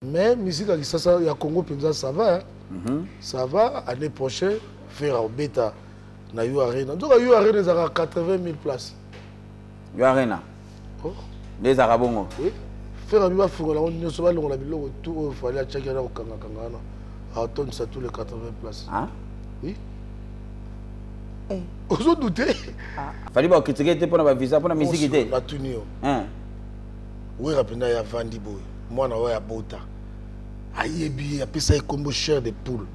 Mais musique ya Kisasa ya Congo mpenza, ça va, hein? Ça va. Année prochaine, Ferre obeta na U Arena. Nzoka U Arena ezalaka 80 000 places. U Arena? Oh. Nde ezalaka bongo? Oui. Ferre abi bafungola yango nyonso, balongola biloko tout oyo Fally atiaki wana, kokangakanga wana, atondisa tous les 80 places. Hein? Oui, ozodute. Fally bacritiquer te mpona bavisa, mpona misiki te? Natuni yo. Hein? Wera mpenza ye avandi boye, mwana oyo abota, ayebi ye, apesa ye kombo Chair de Poule.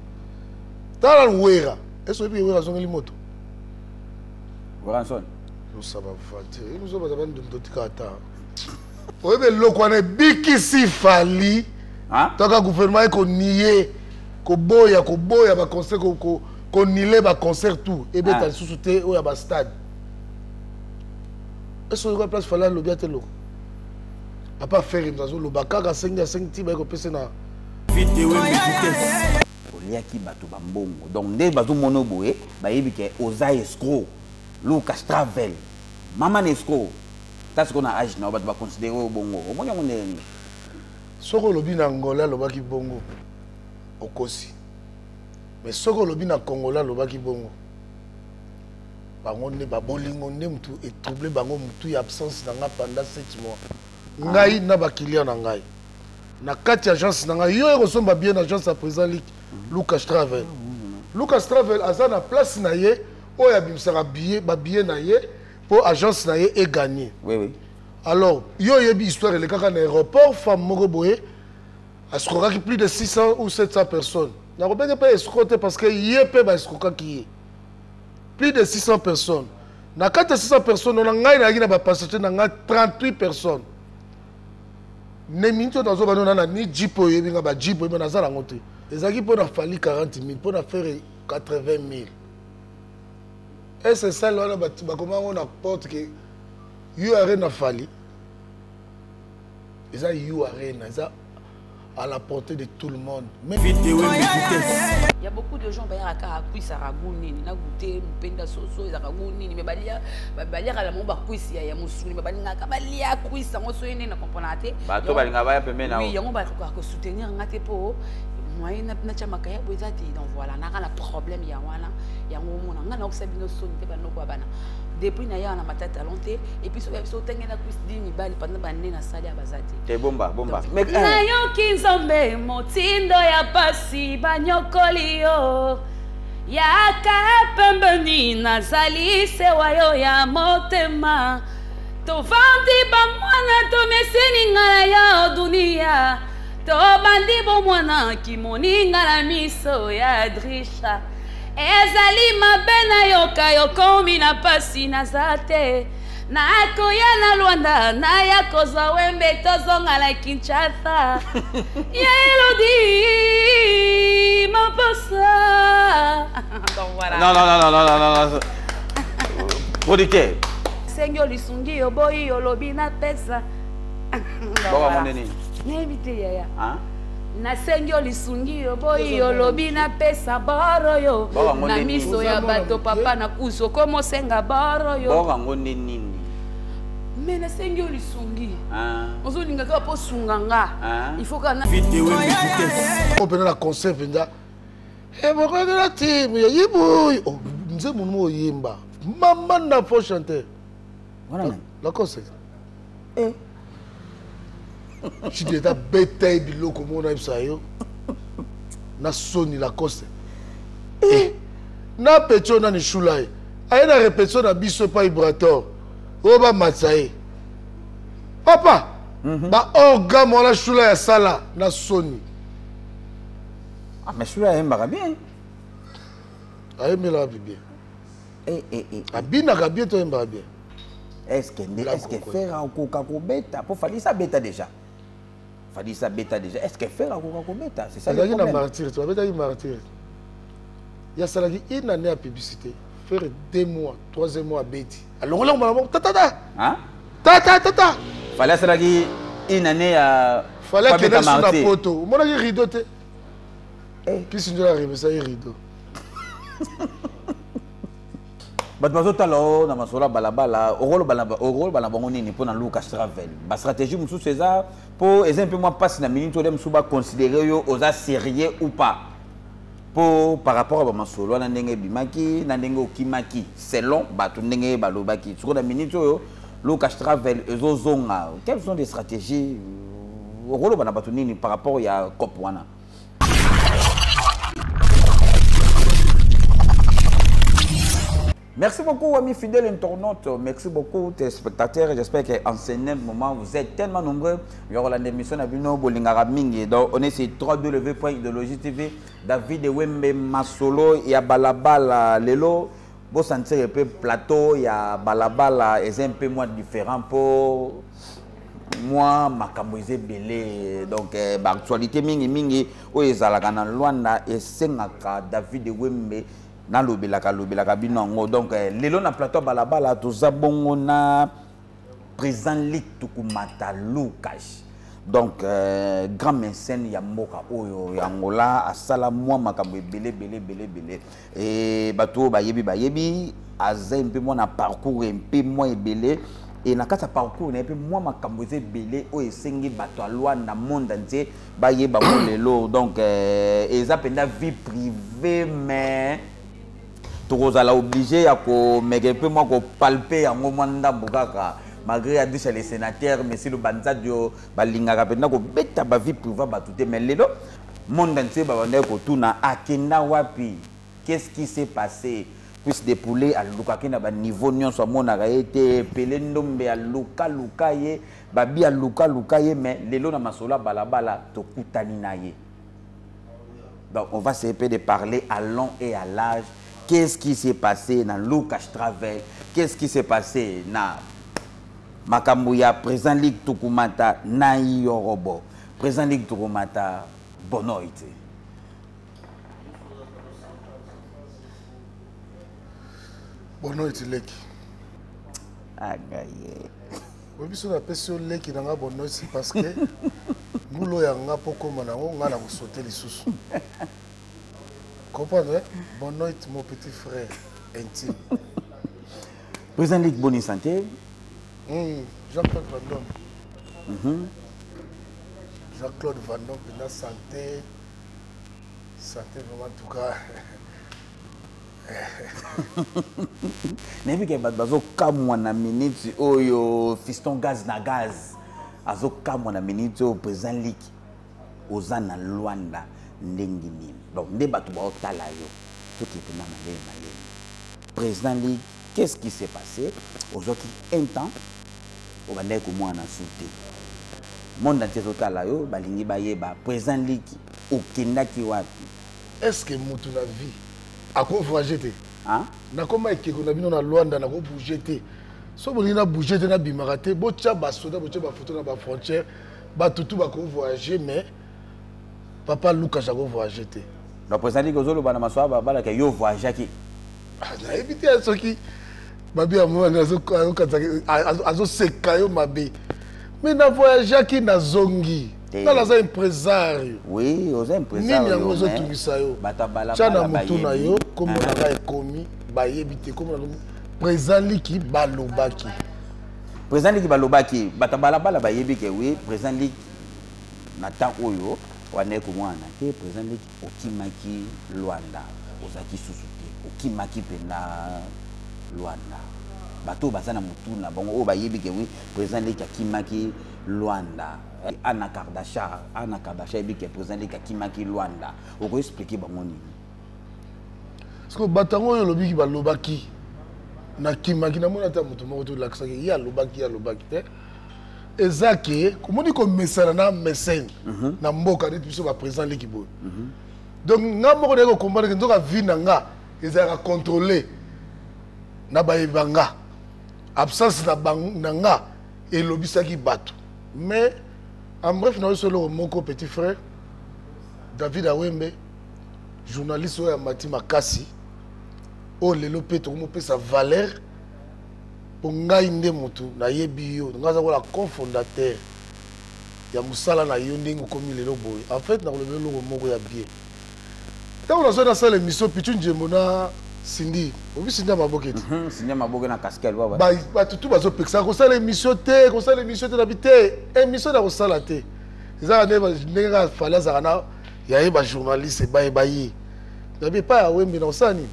Tala Wera, ese oyebi Wera azongeli moto? Werrason. Osaba voiture, biso baza bandundu, totika ata oyebi eloko wana ebikisi Fally. Hein? Toka gouvernement ekonie koboya koboya baconcert, konile baconcert tout ebeta Ah. lisusu te oyo ya bastade. Ese oyoka place Fally alobi ate eloko? Papa Ferre moto azoloba kaka, asengi, asengi ti baye kopesa na Oliaki bato bambongo, donc nde bazomona boye, bayebi ke oza escroc. Lucas Travel, mama na escroc. Ta sikoyo na age na yo, bato baconsidérer oyo bongo, omoni yango ndenge nini? Soki olobi na Angola alobaki bongo, okosi. Mais soki olobi na Congolais alobaki bongo, bango nde babolingo nde mutu etrouble bango mutu ya absence na nga pendant 7 mois. Ngai na baclient na ngai na kati ya agence na ngai, yo ekosomba bien agence ya président Lik Lucas Travel. Lucas Travel aza na place na ye oyo abimisaka billet, babillet na ye mpo agence na ye egagner. oui oui Alors yo oyebi histoire elekaka na aéroport, femme moko boye escroquaki plus de 600 ou 700 personnes. Nakobenge mpe escroc te, parce que ye mpe baescroquaki ye plus de 600 personnes. Na kati ya 600 personnes wana, ngai nayaki na bapassager na ngai 38 personnes. Ne miniti oyo nazoba nona na ni jeep oyo oyebi nga, bajeep oyebi naza nango te. Ezalaki mpo na Fally 40 000, mpo na Ferre 80 000. Ssl wana bakoma yango na porte ke U Arena. Fally eza U Arena, eza à la portée de tout le monde. Mais Il y a beaucoup de gens bayaka kaka cuisse aka goût nini na goûter mopenda soso ezalaka goût nini, mais balia baliaka na bango bacuisse ya mosuni, mais balingaka balia cuisse yango so ye nini na comprendre te. Bato balingaka baya pembeni na Oui. yo. Yango bakokaka kosoutenir nga te mpo moyen natya makaya boye eza te. Donc voilà, naka na problème ya wana. Yango omona nga naokisa bino soni te, banoko ya bana depuis nayaka na matata talon te. Et puis soki biso otenge na cuisse di mibali pendant bane nasali ya baza te. Te, bomba bomba, mais Nayoki Nzambe motindo ya pasi banyokoli yo, yaka pembeni, nazali sewa yo ya motema. Tovandi bamwana, tomeseni nga na yo dunia, tobandi bomwana kimoninga na miso ya drisha. Ezali mabe nayoka yokomi na pasi, naza te. Nakoya na Lwanda, naya kozwa wembe, tozonga na Kinshasa ya Elodi maposa. Donc voilà. Non, non, non, non, non, non, non, producteur. Sengi olisungi, oboyi, olobi napesa. Boka monde nini? Nayebi te, yaya. Hein? Nasengi olisungi, oboyi, olobi napesa boro yo Boro yango na nde nini? miso ya Oza mwana bato. moke. Papa na kuzu, okomosenga boro yo. Boka yango nde nini? Me nasengi yo lisungi. Hein? Ozolinga kaka mpo sunga nga. Hein? Il faut kaka na Oyo mpenza na concert mpenza ebokokela timu ya yibuyi nzembo mo oyemba mama na faux chanteur. Wana nani? Lacoste chidi eza beta ye biloko moko nayebisa yo na soni. Lacoste na petio nani shula ye aye na répétition na biso epai Ibrator oyo bamatisa ye papa baorgame wana. Shula ya sala na soni. Ah, mais celui-là ayembaka bien. Ayembelaka mpe bien. Eh, eh, eh. Abinaka bien to ayembaka bien. Est-ce que nde La est-ce que Coco. Ferre akoka kobeta? Po Fally abeta déjà, Fally abeta déjà. Est-ce que Ferre akoka kobeta? C'est ça le Azalaki na problème. Martyr to abetaki Martyr, ye asalaki une année ya publicité. Ferre 2 mois, troisième mois abeti, alongoli mbala moko tatata. Hein? Tata tata. Fally asalaki une année ya Fally po abeta akendaki su na Martyr. poto, omonaki rideau te? Eh. Kisi nzola aremesaki rideau. Bato bazotala o na masolo ya balabala, okoloba na bango nini mpo na Lucas Travel? Bastratégie mosusu eza mpo Po eza mpe mwa mpasi na minute oyo mosusu baconsidere yo oza sérieux ou pas. Po par rapport à bamasolo wana ndenge ebimaki na ndenge okimaki selon bato ndenge balobaki. Sikoyo na minute oyo Lucas Travel ezozonga. Quelles sont des stratégies okoloba na bato nini par rapport ya cop wana? Merci beaucoup, amis fidèles internautes. Merci beaucoup, téléspectateurs. J'espère qu'en ce moment, vous êtes tellement nombreux. Il y aura l'émission Nabino Bolingara Mingi. Donc, on est sur 3W.idéologie TV. David Wembe Masolo, il y a Balabala Lelo. Bon, sentir un peu plateau, il y a Balabala, et c'est un peu moins différent pour moi, makambo eza ebele. Donc baactualité mingi mingi oyo ezalaka na Luanda esengaka David Wembe nalobelaka lobelaka bino yango. Donc lelo na plateau balabala toza bongo na président Lick Tukumata Lucas. Donc grand mécène ya mboka oyo ya Angola asala mwa makambo ebele ebele ebele ebele. Et bato bayebi bayebi aza mpe mwa na parcours mpe mwa ebele. Et na kati ya parcours na ye mpe mwa makambo eza ebele oyo esengi bato ya Luanda monde entier bayeba ngo lelo. Donc eza mpenza vie privée, mais tokozala obligé ya komeka mpe mwa kopalpe yango mwa ndambo kaka. Malgré Adisha les sénateurs, monsieur Lubanzadio, balingaka mpenza kobeta ba vie privée bato te. Mais lelo monde entier babandaki kotuna akenda wapi, qu'est-ce qui s'est passé? Puisse dépouler alukaki na ba niveau nyonso amonaka ye te, Pele Ndombe aluka luka ye, babi aluka luka ye, mais lelo na masolo ya balabala tokutani na ye. Donc on va essayer de parler à long et à large. Qu'est-ce qui s'est passé dans Lucas Travel? Qu'est-ce qui s'est passé na makambo ya président Ligue Tukumata na Yorobo? Président Ligue Tukumata, bonoite. Bonoite leki. Agaye. Oyebi so napesi yo leki na nga bonoite parce que ngulo ya nga po koma nango nga na kosote lisusu. Comprendre, hein? Bonoite, mon petit frère intime. Président Ligue, bonne santé. Jean-Claude Van Damme. Jean-Claude Van Damme, la santé. Santé, vraiment, en tout cas. Nayebi ke bato bazokamwa na minute oyo fiston gaz na gaz azokamwa na minute oyo président Ligue oza na Luanda ndenge nini. Donc nde bato baotala yo toki mpena malemi malemi. Président Ligue, qu'est-ce qui s'est passé? Ozwaki un temps obandaki komwana su te, monde entier ezotala yo, balingi bayeba président Ligue okendaki wapi? Est-ce que motu na vie akovoyage te? Hein? Nakoma ekeko na bino na Luanda, nakobouge te. So bolingi na bouge te, nabimaka te, botya basoda, botya bafoto na bafrontière, batutu bakovoyage, mais papa Lucas akovoyage te. Donc président Ligue ozoloba na masolo babalaka yo voyageaki? Ah, nayebi te soki babi ya mwana azoseka yo mabe, mais na voyageaki, nazongi. Nga naza impresario. Oui, oza impresario. Nini yango ezotungisa yo? Bato ya balabala Tya na motu na yo, bayebi. kombo na ngai ekomi, bayebi te kombo na président Liki balobaki. Président Liki balobaki, bato ya balabala bayebi ke oui, président Liki na temps oyo wana ekomwana te, président Liki okimaki Luanda, ozalaki susu te, okimaki mpenza Luanda. Bato oyo baza na motu na bango oyo bayebi ke oui, président Liki akimaki Luanda. Anna Kardashian, Anna Kardashian yebi ke président Liki akimaki Luanda. Oko expliquer bango nini? Parce que bato yango oyo olobiki balobaki nakimaki, namoni ata moto moko tolakisaki ye alobaki, ye alobaki te. Eza ke komoni komesana na mécène na mboka neti biso ba président Liki boye. Donc nga moko naye kokomprendre ke nzoka vie na nga ezalaka contrôlé na bayeba nga, absence na nga elobisaki bato. Mais en bref, na yo eloko moko, petit frère David Awembe, journaliste oyo amati makasi oyo lelo mpe tokomopesa valeur mpo ngai nde motu nayebi yo, ngai aza kola cofondateur ya mosala na yo ndenge okomi lelo boye. En fait, nakoloba eloko moko ya bien. Ntango nazoi nasala émission Pichu Njembo na Cindy, obi Cindy ya maboke te. Cindy ya maboke na casquette baba. Ba bato tout bazopekisa kosala émission te, kosala émission te na bi te, émission na kosala te. Ezaka nde ndenge kaka Fally azalaka na ya ye ba journaliste bayeba ye. Na bi epai ya Wembe na kosala nini?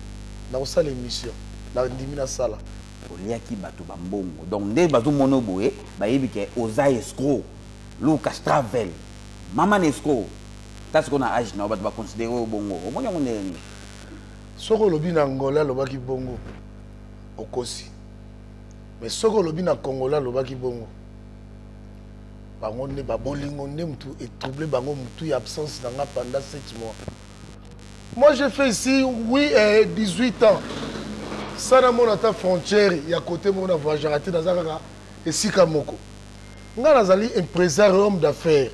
Na kosala émission. Na ndimi nasala. Oliaki bato ba mbongo. Donc nde bazomona boye, bayebi ke oza escroc. Lucas Travel. Mama na escroc. Ta sikoyo na age na yo bato ba considérer yo bongo. Omoni yango ndenge nini? Soki olobi na Angolais alobaki bongo, okosi. Mais soki olobi na Congolais alobaki bongo, bango nde babolingo nde mutu etrouble bango mutu ya absence na nga pendant 7 mois. Moi j'ai fait ici oui, 18 ans. Ça na mona ata frontière ya côté moko na voyagera te, naza kaka esika moko. Nga nazali impresario, homme d'affaires.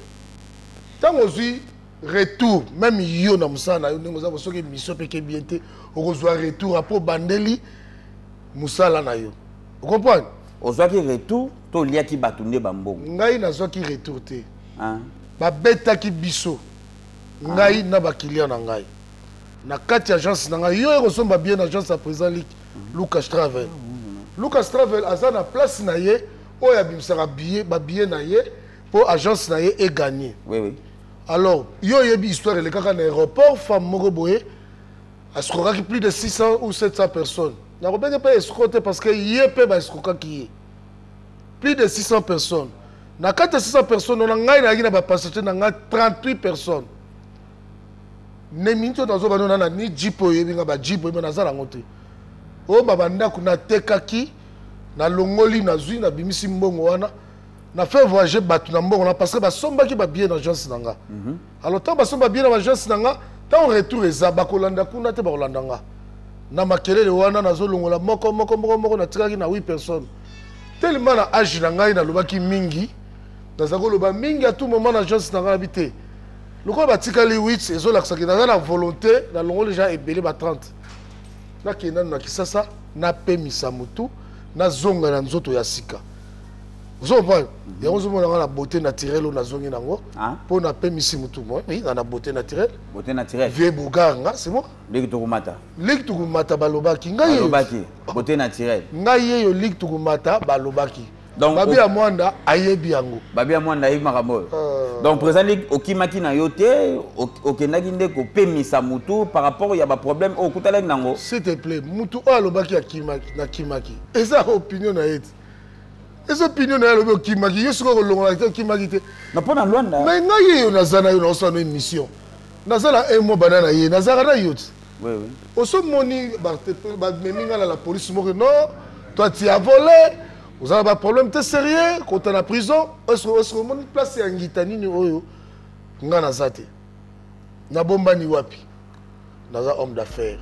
Ntango ozwi retour, même yo na mosala na yo ndenge oza, soki émission mpe ke bien te, okozwa retour apo obandeli mosala na yo. Okomprendre? Ozwaki retour to oliaki bato nde bambongo? Ngai nazwaki retour te. Babetaki biso. Ngai na ba client na ngai. Na kati agence na ngai, yo ekosomba bien agence ya président Luc, Lucas Travel. Lucas Travel aza na place na ye oyo abimisaka billet, ba billet na ye po agence na ye e gagner. Oui, oui. Alors, yo yebi histoire elekaka na aéroport, femme moko boye escroquaki plus de 600 ou 700 personnes. Nakobenge pe escroc te parce que ye pe ba escroquaki ye. Plus de 600 personnes. Na kati ya 600 personnes, on a ngai na na ba passager na ngai 38 personnes. Ne minute oyo nazoba nona na ni jeep oyo yebi nga ba jeep oyo naza nango te. Oyo ba bandako natekaki, nalongoli, nazwi, nabimisi mbongo wana. Na fait voyager bato na mbongo na parce que basombaki ba billet na agence na nga. Alors tant basomba billet na agence na nga, tant retour eza bakolanda kuna te bakolanda nga. Na makelele wana nazolongola moko moko moko moko natikaki na 8 personnes. Tellement na âge na ngai nalobaki mingi, naza koloba mingi à tout moment na agence na ngai na te. Lokola batikali 8 ezolakisaki naza na volonté nalongoli déjà ebele ba 30. Nakende nanu na Kisasa, napemisa motu, nazonga na nzoto ya sika. Ozo comprendre? Yango ozomona nga na beauté naturelle oyo nazongi nango mpo napemisi motu moi. Oui, na beauté naturelle. Beauté naturelle. Vieux Bougard nga, c'est moi. Ligue Tokumata. Ligue Tokumata balobaki ngai yeyo. Balobaki beauté naturelle. Ngai yeyo Ligue Tokumata balobaki. Donc, Babi ya Mwanda ayebi yango. Babi ya Mwanda ayebi makambo oyo. Donc président Ligue okimaki na yo te, okendaki nde kopemisa mutu par rapport ya ba problème oyo okutalaki nango. S'il te plaît, mutu oyo alobaki akimaki, nakimaki. Eza opinion na ye te. Eza opinion na ye alobi okimaki, yo sikoyo kolongola te okimaki te. Na mpo na Luanda. Mais ngai yeyo naza na yo naosala no émission. Naza na un mois banda na ye, nazalaka na yo te. Oui, oui. Osomoni bamemi ngai na la police moko, non, toi tu as volé, oza na ba problème te sérieux, kota na prison, est-ce que omoni place ya ngita nini oyo ngai naza te. Nabombani wapi? Naza homme d'affaires.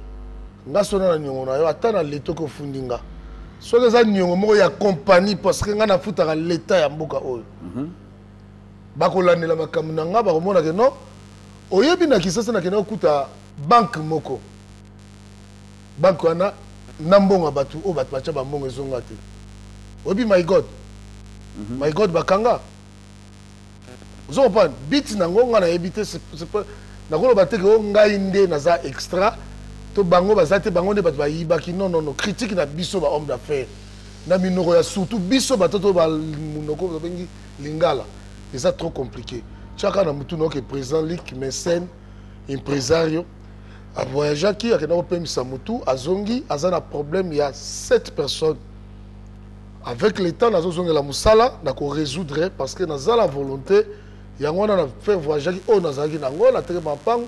Nga sona na niongo na yo, ata na leto ko fundi nga. Soki eza niongo moko ya compagnie, parce que nga nafutaka l'état ya mboka oyo. Bakolandela makambo na nga, bakomona ke non, oyebi na Kisasa nakende kokuta banque moko. Banque wana na mbongo ya bato oyo bato batya ba mbongo ezonga te. Oyebi my God? My God bakanga. Ozo comprendre? Bit nango nga nayebi te, c'est pas, nakoloba te ke oyo ngai nde naza extra, to bango baza te, bango nde bato bayibaki. Non, non, non. Critique na biso ba homme d'affaires. Na minoko ya surtout biso bato to ba monoko babengi lingala. Eza trop compliqué. Tiaka na mutu na ke président Luc mécène impresario a voyageaki, akenda kopemisa mutu, azongi, aza na problème ya 7 personnes. Avec le temps, nazozongela mosala, nako résoudre parce que naza la volonté yango wana na faire voyageaki oyo nazalaki nango, nateke mapango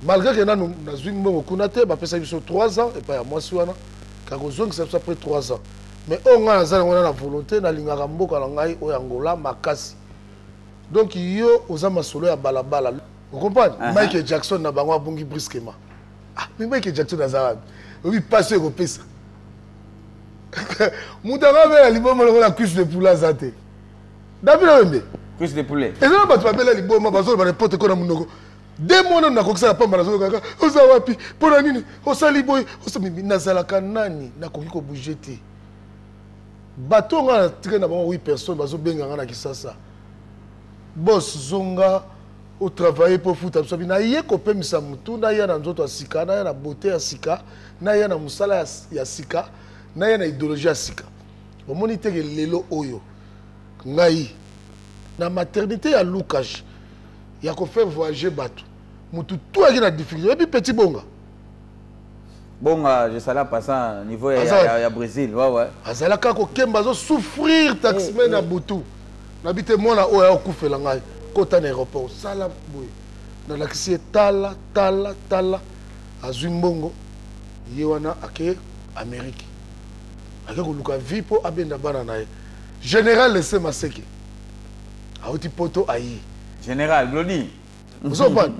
malgré que nanu nazwi mbongo kuna te, bapesaki biso 3 ans epai ya mwasi wana, kaka kozongisa biso après 3 ans. Mais oyo ngai naza nango na volonté, nalingaka mboka na ngai oyo Angola makasi. Donc yo oza masolo ya balabala. Vous comprenez? Michael Jackson na bango abongi brusquement. Ah, mais Michael Jackson aza wapi? Obi passe ekopesa. Moto yango abela liboma lokola cuisse de poulet aza te. David Oyembe. Cuisse de poulet. Eza na bato babela liboma bazoloba n'importe quoi na monoko. Deux mois nanu nakokisaka pamba, nazoloba kaka, oza wapi? Mpo na nini? Osali boye, osali boye. Nazalaka nani? Nakoki kobouger te. Bato nga natikali na bango 8 personnes bazobenga nga na Kisasa. Boss zonga, Otravaille mpo ofuta biso bi naye kopemisa motu, naya na nzoto ya sika, naya na beauté ya sika, naya na mosala ya sika, naya na idéologie ya sika. Omoni teke lelo oyo ngai na maternité ya Lukage ya kofaire voyager bato, motu tu ayaki na difficulté. Oyebi petit Bonga? Bonga, je sala passant niveau ya Brésil, ouais. Azalaka kokemba, azosouffrir, taximan na butu. Nabi te, mwana oyo akokufela ngai, kota na aéroport, sala boye. Nalakisi ye, tala, tala, tala, azwi mbongo ye wana, ake Amérique, ake koluka vie mpo abenda bana na ye. Général Lese Maseke auti Poto, aye. Général Glodi. Ozopana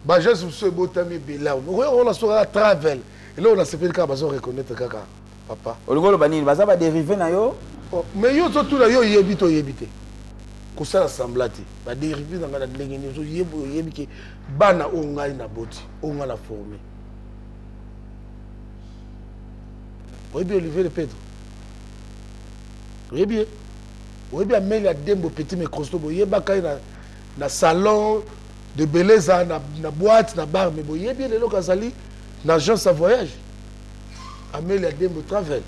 baagence mosusu ebotami ebele awa, okoya komona so kaka travel. Eloko nasepeli kaka, bazo reconnaître kaka papa. Olingi oloba nini? Baza badérivé na yo? Oh, mais yo ozotuna, yo oyebi to oyebi te, kosala sembla te. Badérivé na ngai na ndenge nini? Ozoyebi, oyebi ke bana oyo ngai naboti, oyo ngai na forme. Oyebi Olivier de Pedro? Oyebi ye? Oyebi Ameli ya Dembo, petit microsto? Boyebaka ye na salon de Beleza, na boîte, na bar, mais boyebi ye lelo kazali na agence ya voyage, Ameli ya Dembo Travel.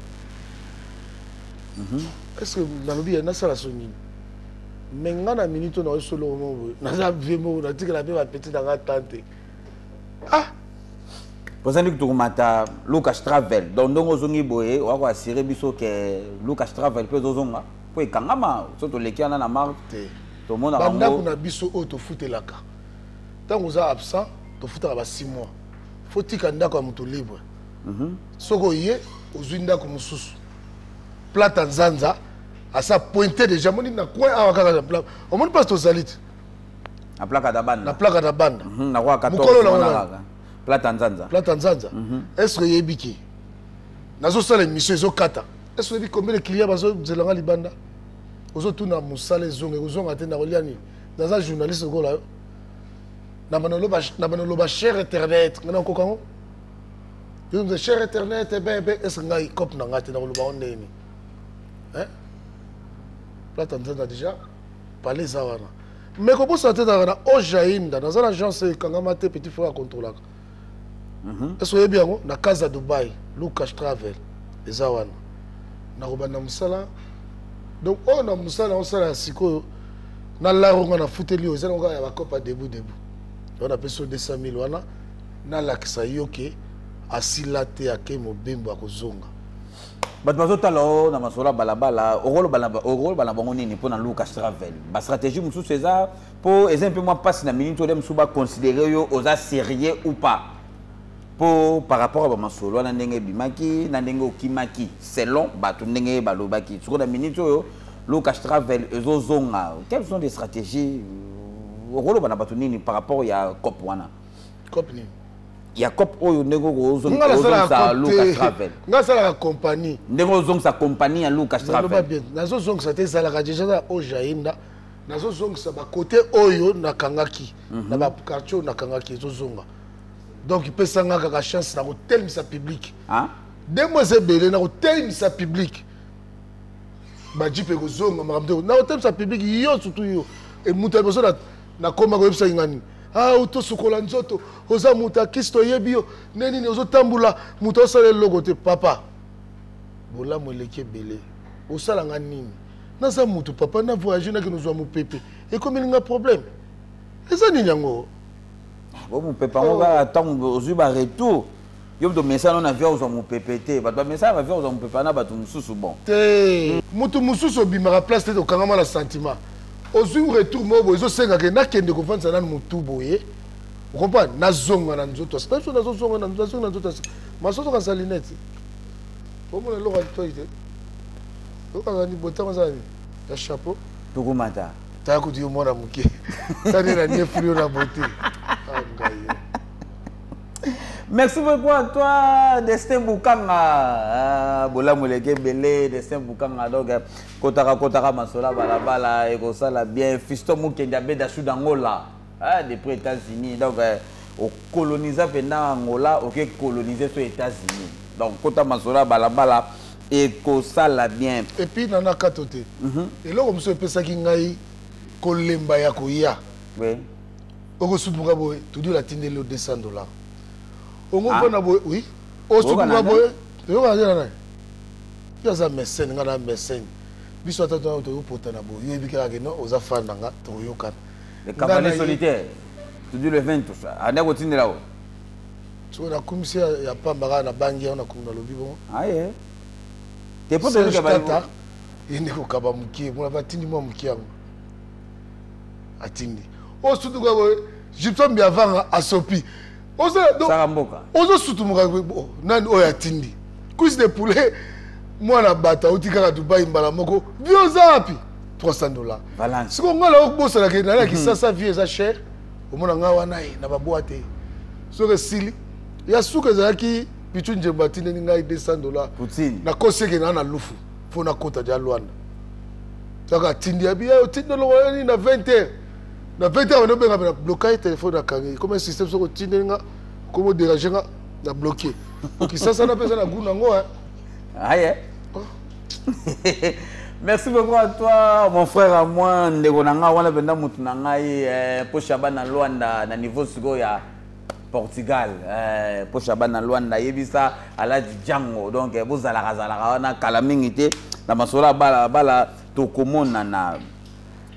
Est ce que nalobi ya nasala so nini? Mais nga na minute oyo naosoloko moko boye, naza vie moko, natikela mpe bapetit na nga tante. Ah. Poza ndiki tokomata Lucas Travel. Donc ndenge ozongi boye, oya koassure biso ke Lucas Travel mpe ezozonga, mpo ekangama so toleki wana na marque. Te. Tomonaka. Bandako na biso oyo tofutelaka, ntango oza absent tofutaka ba 6 mois, fo tika ndako ya moto libre. Soki oye, ozwi ndako mosusu, plata nzanza asa pointe déjà, moni na coin awa kaka na pla, omoni place tozali te. Na plaka da banda. Na plaka na banda. Na kwa 14. Mokolo na wana wana. Kaka plata nzanza. Plata nzanza. Est ce que oyebi ke nazosala émission ezokata? Est ce que oyebi combien de client bazozelanga libanda? Ozotuna mosala ezonga, ekozonga te. Nakolia nini? Naza journaliste lokola yo. Na banoloba cher internet, ngai nakoka yango. Yo cher internet, ebe est ce que ngai cope na ngai te? Nakoloba ngo ndenge nini? Hein? Plata nzanza déjà pale eza wana, mais kobosana te, ezalaka na Ojainda. Naza na agence ekangama te, petit frère akontrolaka. Est ce oyebi yango? Na Casa Dubai, Lucas Travel eza wana. Nakobanda mosala, donc oyo na mosala naosala ya sikoyo na laronga, nafuteli oyo eza nango kaka ya bacope ya debu debu oyo napesi yo 200 000 wana, nalakisa yo ke asila te, ake mobembo, akozonga. Bato bazotala o na masolo ya balabala, okoloba na bango nini mpo na Lucas Travel? Bastratégie mosusu eza mpo eza mpe mwa mpasi na minute oyo mosusu baconsidere yo oza sérieux ou pas, mpo par rapport ya bamasolo wana ndenge ebimaki na ndenge okimaki selon bato ndenge balobaki. Sikoyo na minute oyo Lucas Travel ezozonga, quelles sont des stratégies? Okoloba na bato nini par rapport ya cop wana? Cop nini? Ya cop oyo, ndenge Nga okozongisa nasalaka Lucas te. Travel. Nga nasalaka compagnie. Ndenge ozongisa compagnie ya Lucas Naloba Travel. bien, nazozongisa te, ezalaka déjà na Ojainda. Nazozongisa bakote oyo nakangaki, na baquartier oyo nakangaki, ezozonga. Donc epesanga kaka chance na kotelemisa public. Ah? 2 mois eza ebele na kotelemisa public. Bajeep ekozonga, makambo te, na kotelemisa public. Yo surtout yo e moto ya liboso nakoma koyebisaki nga nini? Ah, tosukola nzoto, oza moto akisi, toyebi yo nde nini, ozotambola, moto osala eloko te. Papa, bolamu eleki ebele, osalanga nini? Naza motu, papa, na voyage, nakende ozwa mopepe, ekomeli nga problème. Eza nini yango? Bo mopepe yango kaka ntango ozwi baretour, yo moto omesana na via ozwa mopepe te. Bato bamesana bavia ozwa mopepe na bato mosusu, bon. Te, motu mosusu obimaka place te, tokangama na sentiment. Ozwi retour moko boye, ezosengaka nakende kovandisa nanu motu boye, ocomprendre, nazonga na nzoto. Naso nazozonga na nazonga na nzoto, masoso kanisa lunette, omona eloko ya litoi te, okanza ni botango eza nini ya chapeau. Tokomata. Tala kutu yo mwana moke, tani na niefuli yo na beauté. Ah, ngai yo. Merci beaucoup à toi, Destin Bukanga. Ah, bolamu eleki ebele, Destin Bukanga. Donc, kotaka kotaka masola balabala ekosala bien. Fiston Mukendi abeda sud Angola. Ah, depuis États-Unis. Donc, ocolonisa mpenza Angola, oke coloniser so États-Unis. Donc, kota masola balabala ekosala bien. Et puis nana kato te, eloko mosusu epesaki ngai kolemba ya koya. Oui. Okosumuka boye, tudi atindeli yo $200. Ongo mpona boye, oui. Osumuka boye, oyokana te na nani? Yo aza mécène, nga na mécène. Biso ata tokopotana boye, yo oyebi kaka ke non, oza fan na nga, tokoyokana. Le cavalier solitaire, tudi le 20, ande kotindela o. Soki nakumisi ya pamba kaka nabangi yango, nakomi nalobi bongo. Aye. Te po Serge Tata, ye nde kokaba mokie, mona batindi mwa mokie yango. Atindi. Osutuka boye, Gibson Biavanga asopi. Saka mboka. Ozosutumuka nani oyo atindi. Cuisse de poulet, mwana bato auti kaka Dubai mbala moko. Vie oza wapi? $300. Valence. Sikoyo ngai nakobosanaka nalaki na Kisasa, vie eza cher. Omona ngai wana ye na babwa te. Soki esili ya suka ezalaki Pichu Njembo atindeli ngai $200. Poutine. Nakosi eke naa na lufu mpo nakota ja Luanda. Kaka atindi ya biya otindi longola nini na 20 heures. Na 20 heures bano benga na bloquer ye téléphone akangi. Comme système soki otindeli nga comme déranger nga na bloquer. Kisasa na pesa na goût nango hein. Aye. Merci beaucoup à toi, mon frère à moi, ndeko na nga wana benda mutu na ngai po Shaban na Luanda na niveau sikoyo ya Portugal, po Shaban na Luanda yebisa Alhaji Django. Donc bozalaka zalaka wana kala mingi te na masolo ya bala bala tokomona na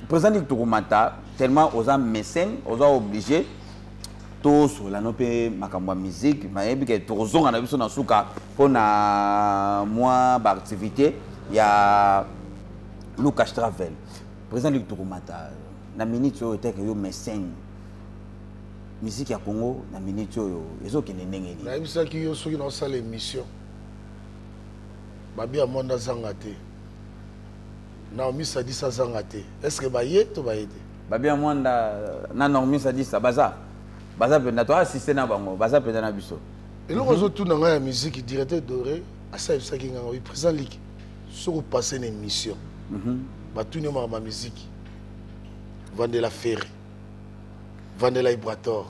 président Luc Tokomata tellement oza mécène, oza obligé tosola no mpe makambo ya musique, nayebi ke tokozonga na biso na suka mpona mwa baactivité ya Lucas Travel. Président Luc Tokomata, na minute oyo eteke yo mécène musique ya Congo na minute oyo ezokende ndenge nini? Nayebisaki yo soki naosala émission babi ya mwanda azanga te, Naomi Sadisa azanga te. Est-ce que baye to baye te? Babi ya mwanda na Naomi Sadisa baza baza mpenza, to assiste na bango, baza mpenza na biso. Eloko ozotuna ngai ya musique, directeur Doré asalisaki ngai oyo président Luc, soki opasse na émission batuni yo makambo ya musique, vandela Ferre, vandela Ibrator,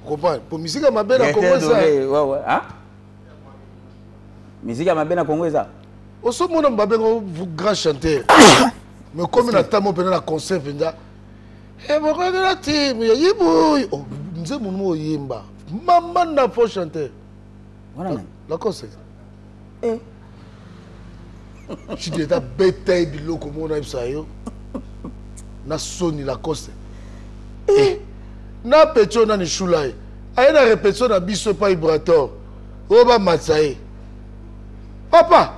comprendre po musique ya mabe na Congo eza. Hein? Musique ya mabe na Congo eza. Osomona babengo grand chanteur. Mais comme na tamo pena na concert penza. Eh bokodela team ya yibu. Oh nzembo mo yimba. Mama na faux chanteur. Wana nani? La concert. Eh. Chidi eta beta biloko mona yebisa yo. Na soni la concert. Eh. Na petio na nishula ye. Aye na répétition na biso pa Ibrator. Oyo ba matsa ye. Papa,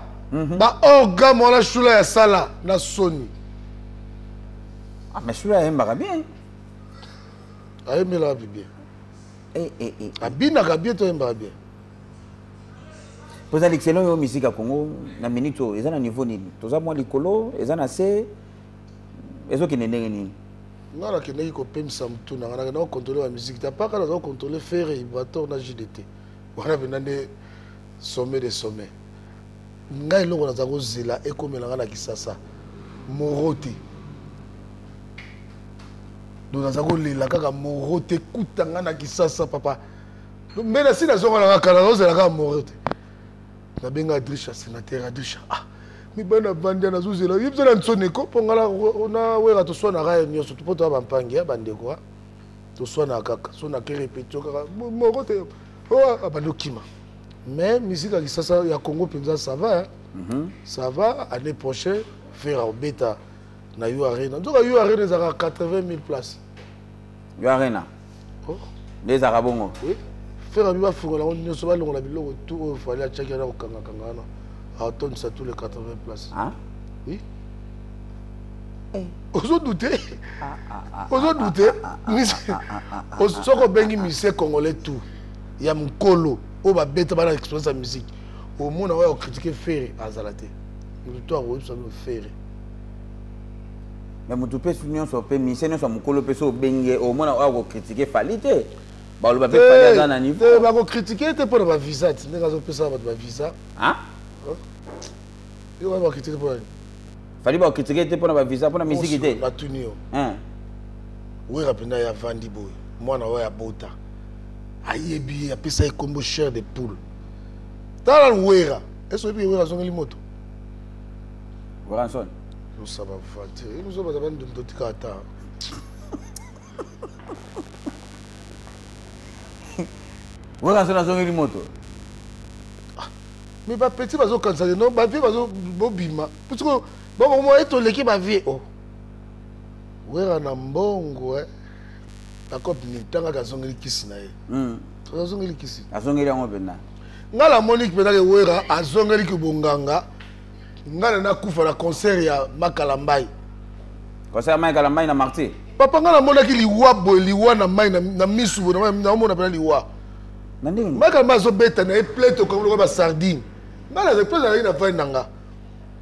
ba organe wana shula ya sala na soni. Ah mais shula ayembaka bien. Ayembelaka bien. Eh eh eh. Abinaka bien to ayembaka bien. Poza l'excellent yo musique ya Congo na minute oyo eza na niveau nini? Toza mwa likolo, eza na se. Ezokende ndenge nini? Nga nakendaki kopemisa mutu na nga, nakendaki kocontrole ba musique te. Apart naza kocontrole Ferre, Ibrator na JDT. Wana mpenza nde sommet de sommet. Ngai eloko naza kozela ekomela nga na Kisasa moro te. Donc naza kolela kaka moro te, kuta nga na Kisasa papa. Mais nasi nazonga na nga kala, nazozela kaka moro te. Nabenga Adrisha, sénateur Adrisha. Ah, mibali na vandi nazozela ye biso na nsoneko mpo nga na wera toswanaka ye nyonso mpo toya bampangi ya bandeko toswanaka kaka so nake répétition kaka moko te abandi okima. Mais musique ya Kisasa ya Congo mpenza ça va, hein? Ça va. Année prochaine faire obeta na U Arena. Nzoka U Arena ezalaka 80 000 places. U Arena. Oh. Nde ezalaka bongo. Oui. Faire abi bafungola yango nyonso, balongola biloko tout oyo fali atiaki wana kokangakanga wana, atondisa tous les 80 places. Hein? Oui. Ozodute, ozodute soki obengi musicien congolais tout ya mokolo oyo babeta bana expérience ya musique, omona oyo akocritique Ferre azala te. Motu to akoyebisa bino Ferre. Mais motu mpe nyonso mpe musicien nyonso ya mokolo mpe so obenge omona oyo akocritique Fally te, baloba mpe Fally aza na niveau. Te, bakocritique te mpona bavisa ti ndenge azopesa bato bavisa. Hein? Yo wana bacritique mpona nini? Fally bakocritique te mpona bavisa, mpona musique te. Natuni yo. Hein? Wera mpenza ye avandi boye, mwana oyo abota ayebi ye, apesa ye kombo chair de poule. Tala Wera, est-ce oyebi Wera azongeli moto? Werrason. Osaba voiture, ye mozo baza bandundu totika ata. Werrason azongeli moto. Ah, mais bapetit bazokanisa ke non, bavie bazobima puisque bongo etoleki bavie o oh. Wera na mbongo eh. Na cope nini ntangaka azongeli kisi na ye. Azongeli kisi, azongeli yango mpenza. Ngai namoni mpenza ke Wera azongeli kibonganga. Ngai na nakufa na concert ya Makala Mbai. Concert ya Makala Mbai na Martyr. Papa, ngai namonaki liwa boye, liwa na mai na misu boye, naomona mpena liwa. Na ndenge Makala Mbai azobeta na ye plete okangi basardine. Ngai na place azalaki na vai na nga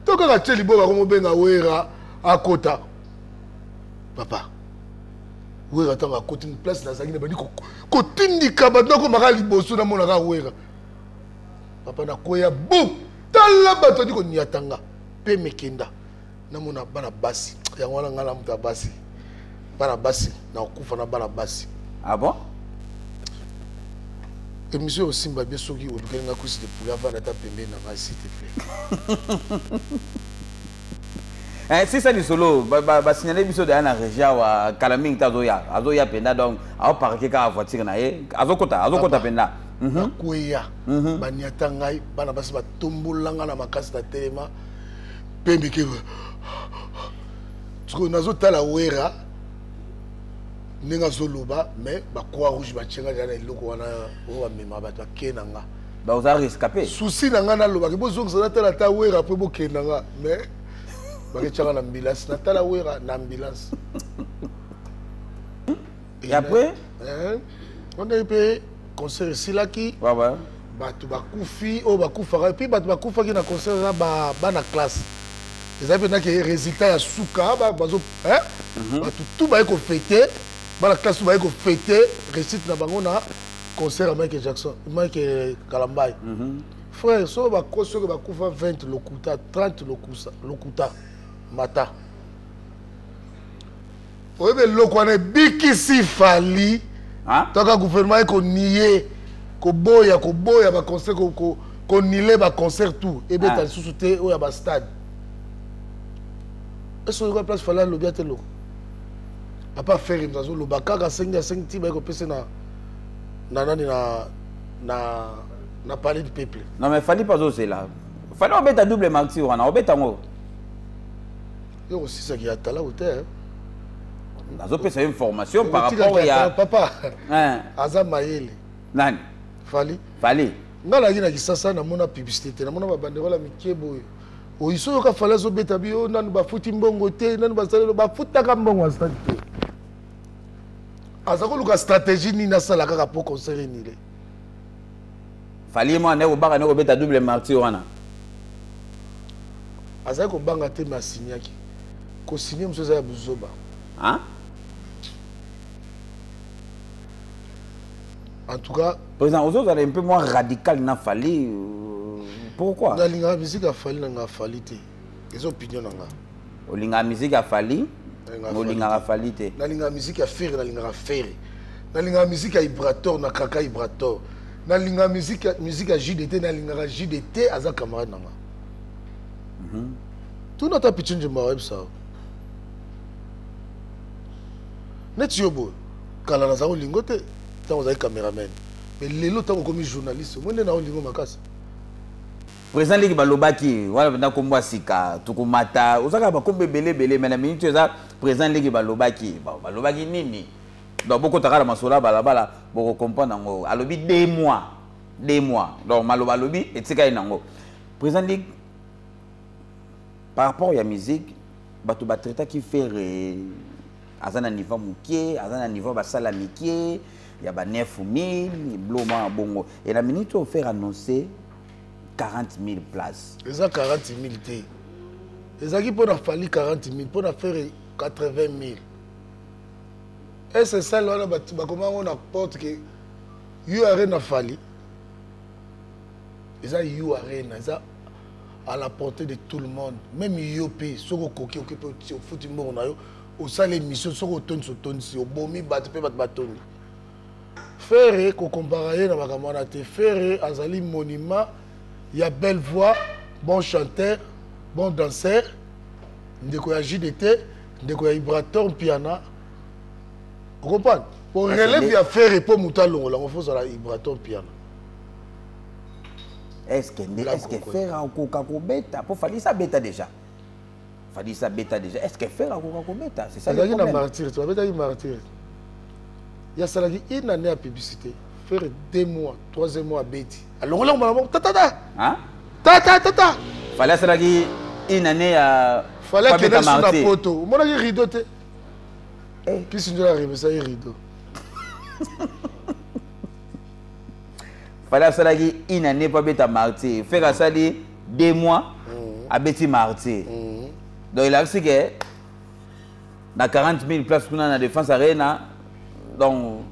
to kaka tie liboko, akomobenga Wera akota. Papa, Wera ntango akoti place nazalaki, na bandi kotindika bato, nakomaka liboso, namonaka Wera. Papa, nakwea bu, tala bato adi koniata nga mpe mekenda, namona bana basi. Yango wana ngai na moto ya basi, bana basi, nakokufa na bana basi. Ah bon? Émission osimba bien soki olukeli nga cuisse de poulet, avanda ata pembeni na ngai, s'il te plaît. Eh, sisa lisolo basignale biso deya na régie awa, kala mingi te azoya, azoya mpenza. Donc aoparke kaka voiture na ye, azokota, azokota mpenza. Nakweya, baniata ngai, bana basi batombolanga na makasi na telema mpe mike. Sikoyo nazotala Wera ndenge azoloba, mais bacroix rouge batienga deja na eloko wana oyo bamema bato, ake na nga. Oza rescapé. Susi na ngai, nalobaki bozongisa natala ata Wera mpe bokende na nga, mais baketianga na ambulance, natala Wera na ambulance. Et après? Wana mpe concert esilaki, bato bakufi oyo bakufaka, et puis bato bakufaki na concert eza bana classe. Ezali mpenza ke résultat ya suka bazo bato tu baye kofêter, bana classe tu baye kofêter réussite na bango na concert ya Michael Jackson, Mike Kalambai. Frère, so bakosi soki bakufa 20, lokuta, 30, lokusa, lokuta. Mata oyebi eloko wana ebikisi Fally. Toka gouvernement ekonie koboya, koboya baconcert, konile baconcert tout ebeta lisusu te oyo ya bastade. Ese oyoka place Fally alobi ate eloko? Papa, Ferre moto azoloba kaka, asengi, asengi ti baye kopesa na nani na Palais du Peuple. Non, mais Fally mpe azozela. Fally obeta double Martyr wana, obeta yango. Yo kosisaki ya talau te. Nazopesa ye information par rapport ya papa aza mayele. Nani? Fally. Fally. Ngai nayaki na Kisasa, namona publicité te, namona babanderola mike boye. Oyiso oyoka Fally azobeta bio, nanu bafuti mbongo te, nanu basalelo bafutaka mbongo ya stade te. Aza koluka stratégie nini asala kaka mpo concert enile. Fally mwana nde kobanga nde kobeta double Martyr wana. Azali kobanga te, me asignaki. Kosigne mosusu eza ya buzoba. Hein? En tout cas. Président, ozozala un peu moins radical na Fally, pourquoi? Nalingaka musique ya Fally, nalingaka Fally te, eza opinion na nga. Olingaka musique ya Fally, olingaka Fally te. Nalingaka musique ya Ferre, nalingaka Ferre. Nalingaka musique ya Ibrator, na kaka Ibrator. Nalingaka musique ya JDT, nalingaka JDT, aza camarade na nga. Tuna ata Pichu Njimba, oyebisa neti yo boye. Kala naza kolingo te ntango ozali cameraman, mais lelo ntango okomi journaliste, omoi nde na olingo makasi. Président leki balobaki wana mpenza nkombo ya sika tukumata, oza kaka bakombo ebele ebele, mais na minute eza président leki balobaki. Balobaki nini? Donc bokota kaka na masolo ya balabala, bokocomprendre yango. Alobi 2 mois, 2 mois. Donc maloba alobi etikali nango. Président leki, par rapport ya musique, bato batraitaki Ferre aza na niveau mokie, aza na niveau basala mike ya ba 9000 bloma bongo, et na minute oyo Ferre annoncer 40 000 places. Eza 40 000 te, ezalaki mpo na Fally 40 000, mpo na Ferre 80 000. Ese sale wana bato bakoma yango na porte ke U Arena. Fally eza U Arena, eza à la portée de tout le monde, même yo mpe soki okoki, okoki mpe ofuti mbongo na yo, osala émission, soki otondisi, otondisi, obomi bato mpe bato batondi. Ferre, kokompara ye na makambo wana te. Ferre azali monument ya belle voix, bon chanteur, bon danseur, ndeko ya JDT, ndeko ya Ibrator Mpiana, ocomprendre? Po relève ya Ferre po moto alongola yango, faut ozala Ibrator Piana. Est-ce que nde est-ce que Ferre akoka kobeta? Po Fally abeta déjà. Fally abeta déjà. Est-ce que Ferre akoka kobeta? C'est ça le Azalaki na problème. Martyr, tu abetaki Martyr. Ye asalaki une année ya publicité. Ferre 2 mois, troisième mois abeti. Alongola yango mbala moko tatata. Hein? Tata tata. Fally asalaki une année ya Fally po abeta akendaki so na Martyr. poto. Omonaki rideau te? Eh. Kisi nzola aremesaki rideau. Fally asalaki une année po abeta Martyr. Ferre asali 2 mois, abeti Martyr. Donc elakisi ke na 40 000 place kuna na Défense Arena, donc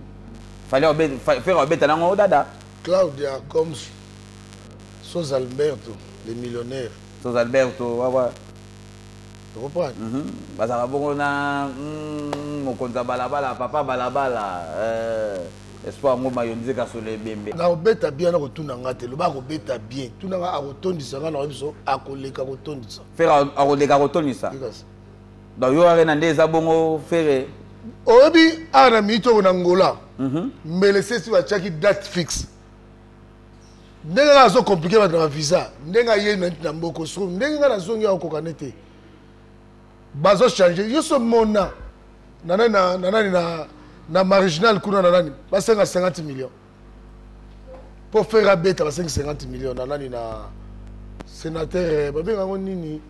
Fally Ferre abeta nango dada. Claudia Coms Sos Alberto, le millionnaire. Sos Alberto, wawa. Comprendre. Bazalaka bongo na mokonzi ya balabala, papa balabala, espoir ngoma yo nzeka solo ebembe. Nakobeta bien, na kotuna nga te. Loba akobeta bien, tuna nga akotondisa nga na biso, akoleka kotondisa. Ferre akoleka kotondisa. Tikasi. Donc yo Arena nde eza bongo Ferre. Oyebi, awa na minute oyo na Ngola, mbele sesi batiaki date fixe. Ndenge nga azocompliquer bato na bavisa, ndenge aye na mboko soko, ndenge nga nazongi akokoka ne te, bazochanger. Yo so mona na nani na nani na marginal kuna na nani, basenga 50 millions mpo Ferre abeta. Basengi 50 millions na nani, na sénateur, babenga yango nini?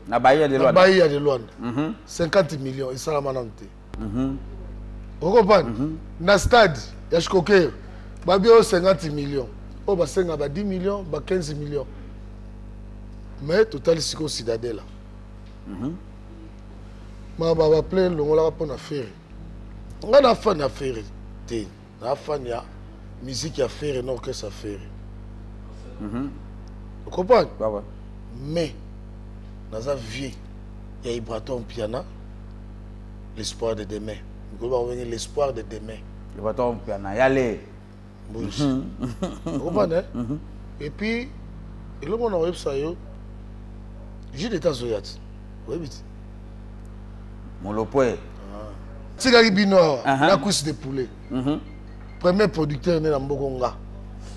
Na Bahia de Na Luanda. Bahia de Luanda. 50 millions esalama nanu te. Okocomprendre, na stade ya Shikoker babi oyo 50 millions, oyo basenga ba 10 millions, ba 15 millions. Mais totali sikoyo Citadelle, ma baplein longolaka mpo na Ferre. Ngai na fan ya Ferre te, na fan ya musique ya Ferre na orchestre ya Ferre, ocomprendre? Ouais, ouais. Mais naza vieux ya Ibrator Piana, l'espoir de demain. Mikolo bakobenge l'espoir de demain. Ibrator Piana yale. Mbuzi, ocomprendre? Et puis eloko na koyebisa yo, jus d'état azoya ti, oyebi ti. Molopwe. Tikaki bino awa na cuisse de poulet. Premier producteur nde na mboko nga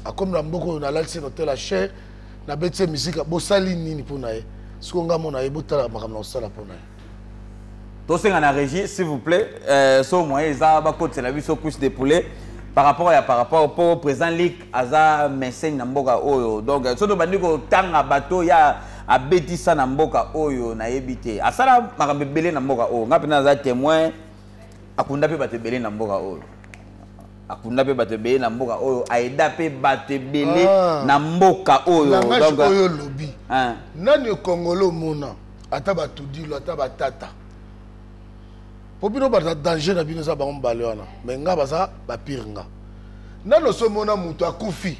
akomi na mboka oyo, nalalisi na hotel ya cher, nabeti ye misika. Bosali nini mpo na ye? Sikoyo nga mona ye, botala makambo na kosala mpo na ye. Tosenga na régie, s'il vous plaît, so moyen eza, bakotisela biso cuisse de poulet par rapport ya par rapport po président lik aza mécène na mboka oyo. Donc so tobandi kotanga bato ya abetisa na mboka oyo, nayebi te, asala makambo ebele na mboka oyo. Nga mpenza naza témoin, akunda mpe bato ebele na mboka oyo, akunda mpe bato ebele na mboka oyo, aida mpe bato ebele na mboka oyo. Langage Donc, oyo olobi, hein. Nani ekongolo omona ata batudilo ata batata mpo bino baza danger na bino, eza bango mibale wana. Me nga baza bapire. Nga nano osomona moto akufi,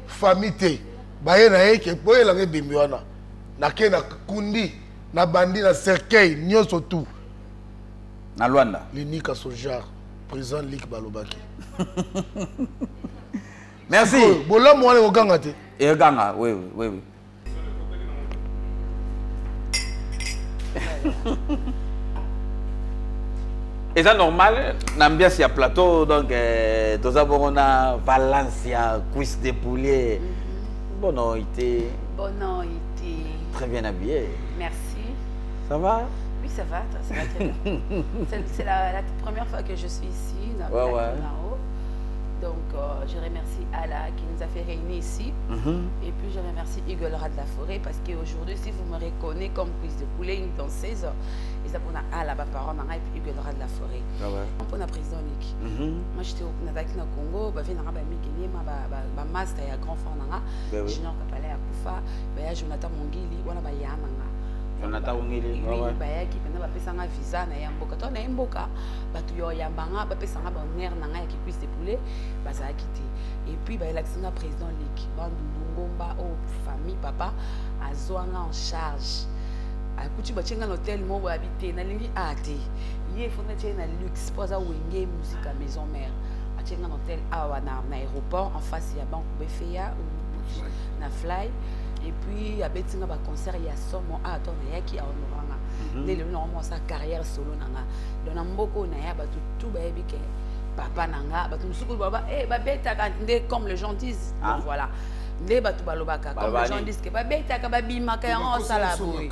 famille te, baye na ye ke boyelanga ebembi wana, nake na kundi, na bandi na cercueil nyonso tout. Na Lwanda. Linika son genre, président lik balobaki. Merci. Sikoyo, bolamu wana ekoganga te. Eganga, oui. Eza normal na ambiance ya plateau. Donc toza bongo na Valencia, cuisse de poulet. Bon été. Bon été. Très bien habillé. Merci. Ça va? Oui, ça va, ça va très bien. C'est la première fois que je suis ici, dans Nao. Donc, je remercie Allah qui nous a fait réunir ici. Et puis, je remercie Eagle Rat de la Forêt parce qu'aujourd'hui, si vous me reconnaissez comme cuisse de poulet, une danseuse, et ça pour Allah, ba parent, et puis Eagle Rat de la Forêt. Pour la président Nick. Moi, j'étais au na Congo, ba na ba Mikeni, ba master ya grand frère nanga. Junior Kapala ya Kufa, ba ya Jonathan Mongili, wana ba ya nanga. Jonathan Mongili, Oui, ouais. Bayaki mpena bapesanga visa na ya mboka. To na ye mboka, bato yo yambanga, bapesanga bahonneur na ngai ya cuisse de poulet, bazalaki te. Et puis bayelakisanga président Lik Bandundu Ngomba, oyo famille papa azwanga en charge. Akuti batie nga na hotel moko, bayabi te, nalingi a te, ye fo natie ye na luxe mpo aza Wenge Musica Maison Mère. Atie nga na hotel awa na aéroport, en face ya banque BFA na Fly. Et puis abeti nga baconcert ya somo awa to nayaki ahonora nga. Nde lelo nango mwasa carrière solo na nga. Donc na mboka oyo naya, bato tout bayebi ke papa na nga. Bato mosusu baba eh, babetaka nde comme les gens disent. Ah. Donc voilà nde bato balobaka comme Baloba les gens nini? disent ke babetaka, babimaka, yango osala boye.